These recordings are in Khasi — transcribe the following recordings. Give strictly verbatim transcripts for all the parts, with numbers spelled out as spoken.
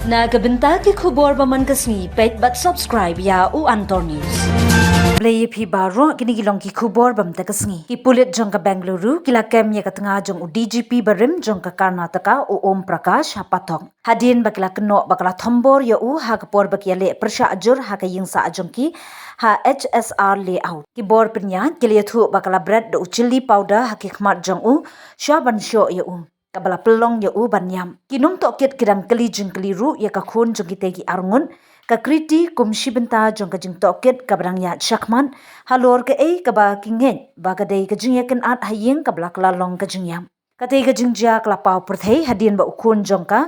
Na ka bynta ki khubor ba man ka sngi, peit bad subscribe ïa U Antor News. Khublei ïa phi baroh, kine ki long ki khubor ba mynta ka sngi. Ki pulit jong ka Bengaluru ki la kem ïa ka tnga jong u D G P barim jong ka Karnataka, u Om Prakash, ha Patok. Hadien ba ki la kynnoh ba ka la thombor ïa u ha ka por ba ki ïaleh pyrshah jur ha ka ïing sah jong ki ha H S R layout. Ki bor pynïaid ki la ïathuh ba ka la bret da u chilli powder ha ki khmat jong u shuwa ban shoh ïa u, kaba la pynlong ïa u ban ïap. Ki nongtohkit ki dang kylli jingkylli ruh ïa ka khun jong kitei ki arngut, ka Kriti, kum shi bynta jong ka jingtohkit kaba dang ïaid shakhmat, halor kaei kaba ki ngeit ba ka dei ka jingïakynad ha ïing kaba la kylla long ka jingïap. Katei ka jingjia ka la paw pyrthei hadien ba u khun jong ka,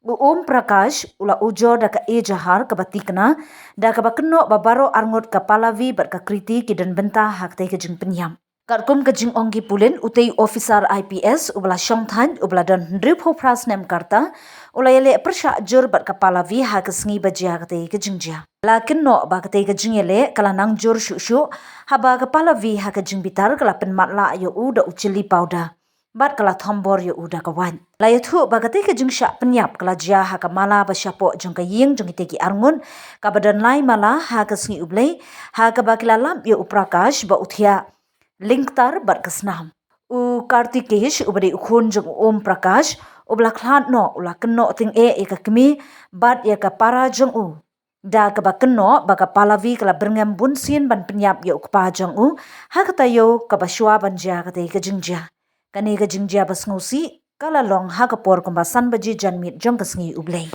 u Om Prakash, u la ujor da ka ejahar kaba tikna, da kaba kynnoh ba baroh arngut ka Pallavi bad ka Kriti ki don bynta ha katei ka jingpynïap. Katkum ka jingong ki pulit, utei u officer I P S uba la shong thait, uba la don hynriewphew phra snem ka rta, u la ïaleh pyrshah jur bad ka Pallavi ha ka sngi ba jia katei ka jingjia. La kynnoh ba katei ka jingïaleh ka la nang jur shuh shuh, haba ka Pallavi ha ka jingbitar ka la pynmatlah ïa u da u chilli powder bad ka la thombor ïa u da ka wait. La ïathuh ba katei ka jingshah pynïap ka la jia ha ka mala ba shapoh jong ka ïing jong kitei ki arngut, kaba don lai mala ha ka sngi U Blei, ha kaba ki la lap ïa u Prakash ba u thiah lyngktar bad ka snam. U Kartikesh, uba dei u khun jong u Om Prakash, uba la khlad noh, u la kynnoh tyngeh ïa ka kmie bad ïa ka para jong u, da kaba kynnoh ba ka Pallavi ka la byrngem bunsien ban pynïap ïa u kpa jong u ha ka taïew kaba shuwa ban jia katei ka jingjia. Kane ka jingjia ba sngewsih ka la long ha ka por kumba san baje janmiet jong ka sngi U Blei.